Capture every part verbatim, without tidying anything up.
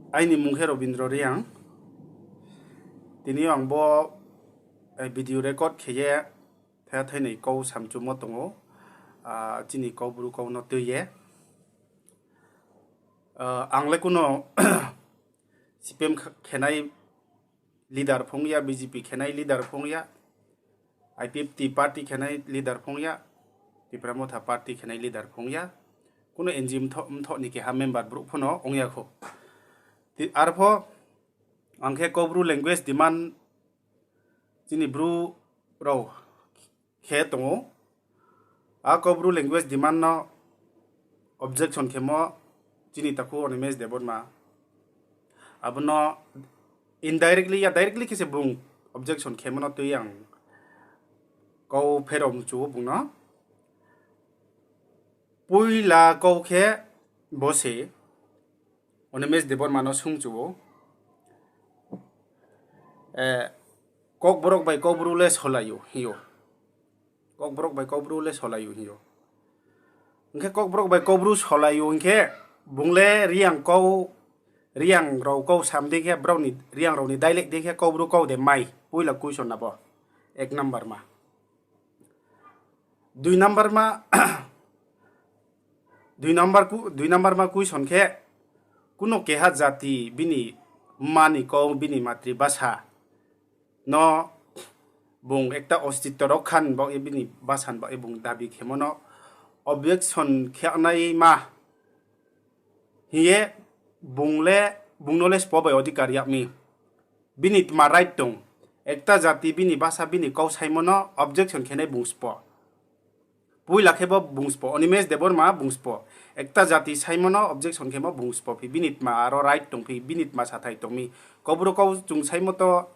Aini mung khe Robindro Reang. Tini ang bo, eh, video record khe ye thaya thainai kau samchumo tong ou, ah, chini Kaubru kau no tui ye. Ah, ang le kuno C P M kh-, khenai leader phung ya, B J P khenai leader phung ya, I P F T party khenai leader phung ya, Tipra Motha party khenai leader phung ya, kuno N G O mthoh, mthoh ni keha member brouh pho no ong ya kho. Ti-, arpho ang khe Kaubru language demand chini Bru rao khe tong ou. A Kaubru language demand no objection khemo chini takhu Animesh Debbarma. Abo no indirectly ya directly khe se bung objection khemo no tui ang kau pherao mchu ou bung no. Poila kau khe bo se Animesh Debbarma no sungchu ou, eh, Kokborok bai Kaubru le solai ou hing ou. Kokborok bai Kaubru le solai ou hing ou. Hing khe Kokborok bai Kaubru solai ou hing khe bung le Reang kau, Reang rao kau sam dei khe, brao ni, Reang rao ni dialect dei khe Kaubru kau de mai? Poila question abo. Ek number ma. Dui number ma, dui number ku-, dui number ma question khe, kuno keha jati bini mma ni kau, bini matribhasha no bung ekta ostitto rokha ni baoh ye, bini bhasha ni baoh ye bung dabi khemo no objection khe nai ma hing ye bung le, bung no le spo bai odhikar yag mi. Bini tma right tong? Ekta jati bini bhasha, bini kau saimo no objection khe nai bung spo. Poila khe bo bung spo, Animesh Debbarma bung spo. Ekta jati saimo no objection khemo bung spo phi, bini tma aro right tong phi, bini tma sathai tong mi? Kaubru kau chung saimo to,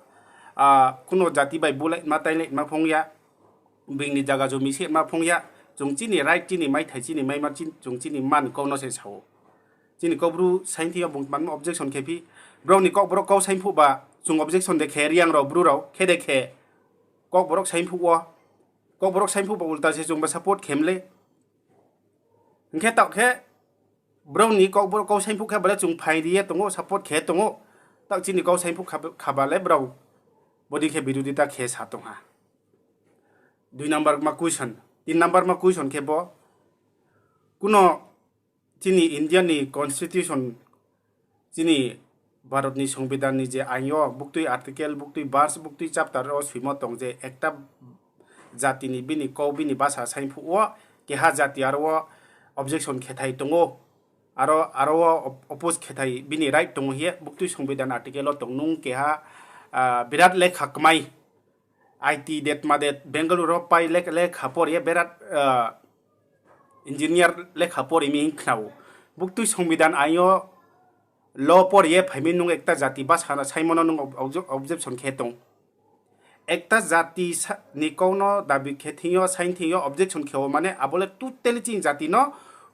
ah, kuno jati bai bulai ma tailai ma phung ya, bini zaga jomi se ma phung ya, chung chini right, chini maithai, chini maima, chin-, chung chini mma ni kau no se sa ou. Chini Kaubru saing thing yo bung tma no objection khe phi? Brao ni Kokborok kau saing phuh ba chung objection de khe, Reang rao, Bru rao khe de khe? Kokborok saing phuh wo, Kokborok saing phuh ba ulta se chung ba support khe mle. Hing khe taoh khe brao ni Kokborok kau saing phuh khe ba le chung phaing ri ye tong ou, support khe tong ou. Taoh chini kau saing phuh kha-, kha ba le brao bodei khe birodhita khe sa tong ha. Dui number ma question. Tin number ma question khe bo, kuno chini India ni constitution, chini Bharat ni songbidhan ni je ain yo buktui article, buktui verse, buktui chapter wo soimo tong je ekta jati ni bini kau, bini bhasha saing phuh wo keha jati aro wo objection khethai tong ou, aro, aro wo op-, oppose khethai bini right tong ou hing ye buktui songbidhan article wo tong. Nung keha, ah, birat lekha kmai, I T det ma det, Bengaluru wo pai lek-, lekha por ye birat, ah, engineer lekha pori mi hing khna ou. Buktui songbidhan ain yo law por ye phai mi, nung ekta jati bhasha no saimo no nung ob-, obje-, objection khe tong. Ekta jati sa-, ni kau no dabi khe thing yo, saing thing yo, objection khe ou mane abo le totally chini jati no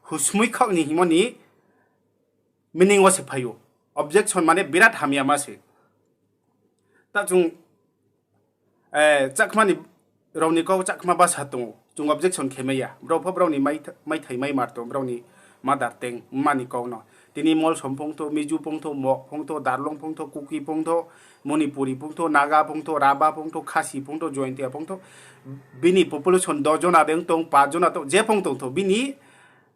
husmui khaoh ni hingmo ni meaning wo se phai ou. Objection mane birat hamya ma se. Ta chung, eh, Chakma ni, rao ni kau Chakma bhasha tong ou, chung objection khe mai ya. Brao pho brao ni maitha-, maithai maimar tong, brao ni mother tongue, mma ni kau no. Tini Molsom phungthou, Mizo phungthou, Mog phungthou, Darlong phungthou, Kuki phungthou, Manipuri phungthou, Naga phungthou, Raba phungthou, Khasi phungthou, Jaintia phungthou. Bini population dos jona de tong, paanch jona tong, je phung tongthou, bini,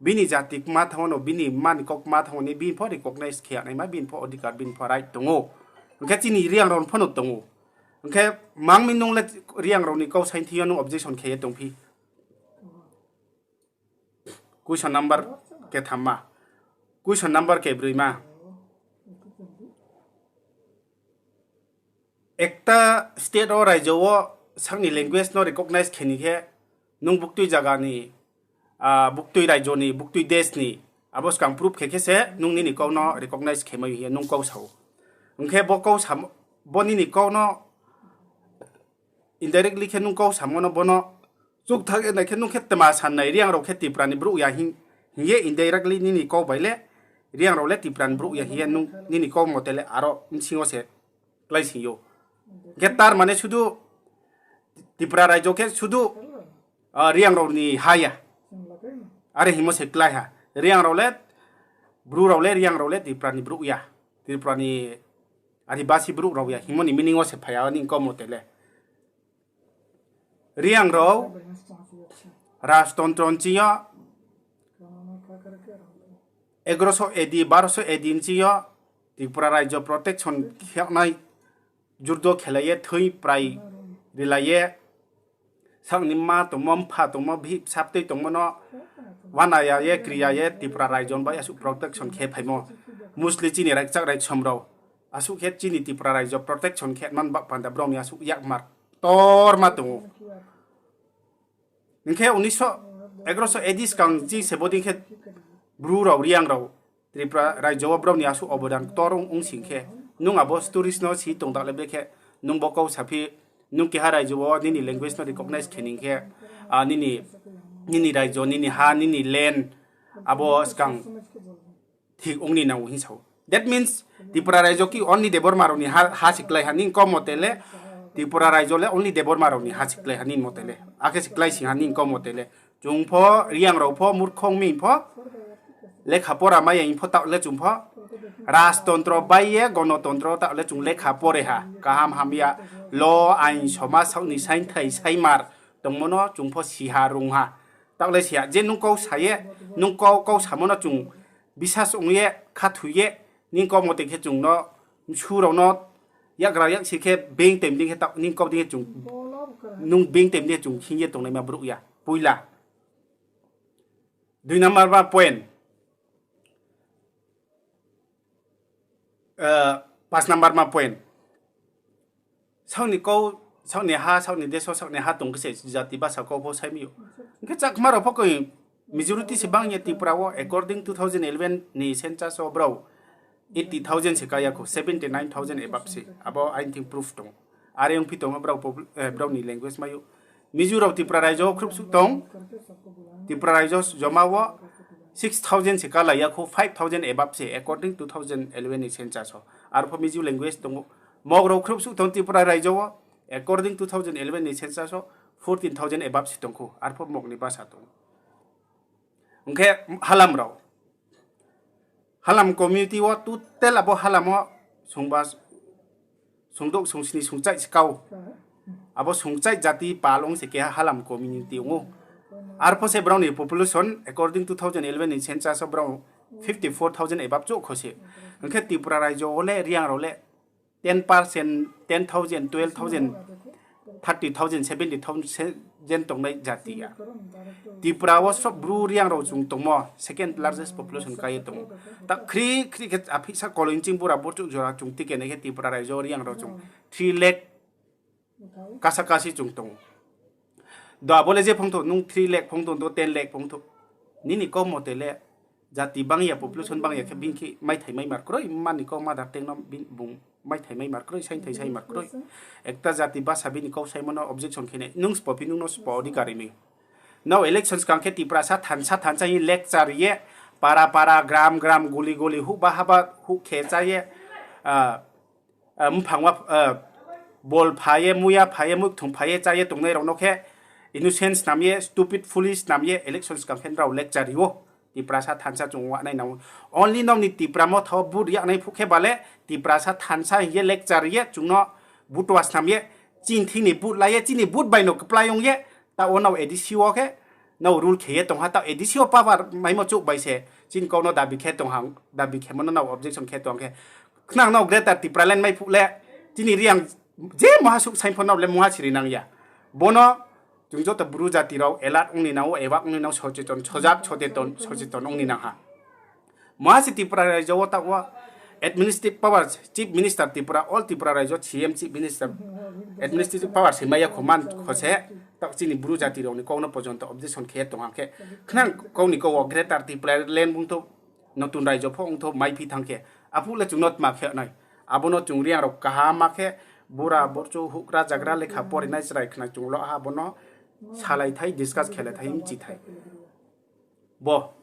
bini jati kma thanngmo no, bini mma ni kau kma thanngmo ni, bini pho recognize khe ya naima, bini pho odhikar, bini pho right tong ou. Hing khe chini Reang rao pho no tong ou. Hing khe mang mi nung le Reang rao ni kau saing thing yo nung objection khe ye tong phi? Question number ketham ma. Question number kebroi ma. Ekta state wo, raijo wo sakni language no recognize khe ni khe, nung buktui zaga ni, ah, buktui raijo ni, buktui desh ni, abo skang proof khe khe se nung nini kau no recognize khe mai hing ye nung kau sa ou. Hing khe bo kau sam-, bo nini kau no indirectly khe nung kau samo no bo no chukthang ye nai khe nung khe tma san nai, Reang rao khe Tipra ni brouh ya hing, hing ye indirectly nini kau bai le Reang rao le Tipra ni brouh ya hing ye nung nini kau mote le aro bsing yo se kláising ou. Hing khe tar mane sudu Tipra raijo khe sudu, ah, Reang rao ni ha ya. Are hingmo se klái ha. Reang rao le, Bru rao le, Reang rao le Tipra ni brouh ya. Tripura ni Adibasi brouh rao ya hingmo ni meaning wo se phai ya, nini kau mote le. Reang rao rajtontro nching yo, egaroso A D, baroso A D nching yo Tripura raijo protection khe nai, jurdo khelai ye thoi prai rilai ye, saoh ni mma tongmo, mpha tongmo, bihih bsa btui tongmo no uana ya ye, kri ya ye Tripura raijo ni bai asuh protection khe phaimo. Mostly chini raikchak raisom rao. Asuh khe chini Tripura raijo protection khe man ba panda brao ni asuh yakmar ktorma tong ou. Hing khe unisho, egaroso A D skang ching se bodei khe Bru rao, Reang rao Tripura raijo wo brao ni asuh obodan ktor ong, ong sing khe, nung abo stories no si tong da le be khe, nung bo kau saphi, nung keha raijo wo nini language no recognize khe ning khe, a, nini, nini raijo, nini ha, nini land, abo skang thik ong ni nang ou hing sa ou. That means, Tripura raijo ki only Debbarma rao ni ha, ha se klái ha nini kau mote le, Tripura raijo le only Debbarma rao ni ha se klái ha nini mote le, akhe se klái sing ha nini kau mote le. Chung pho, Reang rao pho, murkhong mi pho, lekha pora mai ya pho taoh le chung pho, rajtontro bai ye gonotontro taoh le chung lekha pore ha, kaham hamya, law, ain, somaj, saoh ni saingthai, saimar tongmo no chung pho si ha, rung ha. Taoh le si ha, je nung kau sa ye, nung kau, kau samo no chung bisas ong ye, khathoi ye, nini kau mote khe chung no, msu rao no, yakgra yaksi khe being tem dei khe taoh, nini kau dei khe chung, nung being tem dei khe chung hing ye tongnaima brouh ya. Poila. Dui number ma point. Eh, pas number ma point. Saoh ni kau, saoh ni ha, saoh ni deso, saoh ni ha tong khe se jati basa kau pho sai mi ou. Hing khe Chakma rao pho koi majority se bang ye Tripura wo, according two thousand eleven ni census wo brao eighty thousand se ka ya khou, seventy nine thousand above se. Abo aini thing proof tong. Are ongphi tongmo brao pop-, eh, brao ni language mai ou. Mizo rao Tripura raijo wo khruhsuh tong. Tripura raijo joma wo six thousand se kalai ya khou, five thousand above se, according two thousand eleven ni census wo. Arpho Mizo language tong ou. Mog rao khruhsuh tong Tripura raijo wo, according two thousand eleven ni census wo, fourteen thousand above se tong khou. Arpho Mog ni basa tong. Ong khe Halam rao. Halam community wo total abo Halam wo sungba, sungdouh, sungsni, sungchai se kau. Abo sungchai jati pal ong se keha Halam community ong ou. Arpho se brao ni population, according two thousand eleven ni census wo brao fifty four thousand above chouh kho se. Ong khe Tripura raijo wo le, Reang rao le, ten percent, ten thousand, twelve thousand, thirty thousand, seventy thousand tongnai jati ya. Tripura wo sob Bru Reang rao chung tongmo, second largest population ka ye tong ou. Ta khri khri khe aphisa koloi nching bura borchouh jora chung tike nai khe Tripura raijo Reang rao chung three lakh kasa kasi chung tong ou. Do abo le je phongthou, nung three lakh phongthou, do ten lakh phongthou. Nini kau mote le, jati bang ya, population bang ya khe bini khe maithai maimar kroi, mani kau mother tongue no bini bung maithai maimar kroi, saingthai saimar kroi. Ekta jati basa bini kau saimo no objection khe nai, nung spo phi, nung no spo odhikar ri mi. Nrao election skang khe Tiprasa thansa thansa hing lecture ye, para para, gram gram, guli guli, huh ba haba, huh khe chá ye, ah, mphang wa, bol pha ye, muya pha ye, muikthung pha ye, chá ye tongnai rao no khe innocent snam ye, stupid, foolish snam ye, election skang khe nrao lecture ri ou. Tiprasa thansa chung wanai nang ou. Only nrao ni Tipra Motha wo vote ri yagnai phuh khe ba le, Tiprasa thansa hing ye lecture ri ye, chung no butua snam ye, chini thing ni vote la ye, chini vote bai no kplái ong ye, taoh wo nrao A D C wo khe, nrao rule khe ye tong ha, taoh A D C wo power maimo chouh bai se, chini kau no dabi khe tong ha, dabi khemo no nrao objection khe tong khe. Khnang nrao Greater Tipraland mai phuh le, chini Reang je mungha suh saing pho nrao le mungha siri nang ya. Bo no chung joto Bru jati rao alert ong ni nang ou, awake ong ni nang ou, socheton, sojak, socheton, socheton ong ni nang ha. Mungha se Tripura raijo wo taoh wo administrative power, Chief Minister Tripura, all Tripura raijo C M, Chief Minister, administrative power se mai ya kho man kho se, taoh chini Bru jati rao ni kau no porjonto objection khe tong ha khe, khnang kau ni kau wo Greater Tipraland ongthou, notun raijo pho ongthou, maiphi thanng khe, aphuh le chung no tma khe nai. Abo no chung Reang rao kaham ma khe, bura, borchouh, houhgra, jagra, lekha porinai chrai khna chung lo ha, abo no salai thai, discuss khe lai thai, mchi thai. Bo,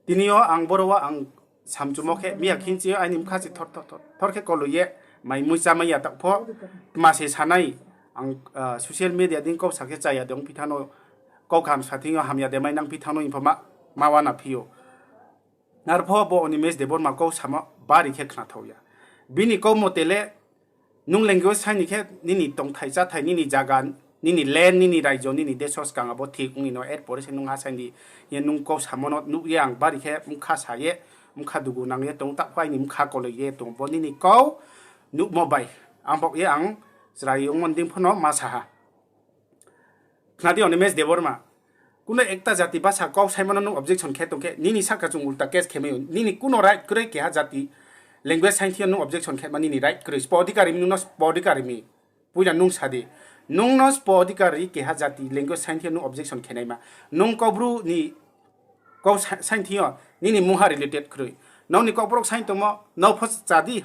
tini yo ang boro wo ang samchumo khe, miya khinchi yo aini bkha se thor, thor, thor, thor khe koloi ye, mai mui chámai ya taoh pho, tma se sanai, ang, ah, social media dei kau sa khe chaya de ongphi thanng no, kau kaham sa thing yo hamya de mai nangphi thanng no, hing pho ma, ma wana phi ou. Arpho bo Animesh Debbarma kau samo bari khe khnathao ya. Bini kau mote le nung language saing ni khe nini tongthai cháthai, nini zaga, nini land, nini raijo, nini deso skang abo thik ong ni no, er pore se nung ha saing di ye nung kau samo no nuh ye ang bari khe bkha sa ye, bkha dugu nang ye tong, taoh pho aini bkha koloi ye tong. Bo nini kau nuhmo bai ang baoh ye ang chrai ongmo ni dei pho no ma sa ha. Khna di Animesh Debbarma, kuno ekta jati basa kau saimo no nung objection khe tong khe, nini sahka chung ulta case khe mai ou. Nini kuno right kroi keha jati language saing thing yo nung objection khe ma, nini right kroi. Sbo odhikar ri mi nung no, sbo odhikar ri mi. Poila nung sa di. Nung no sbo odhikar ri keha jati language saing thing yo nung objection khe naima. Nung Kaubru ni kau sa-, saing thing yo nini mungha related kroi. Nrao ni Kokborok saing tongmo, nrao pho cha di,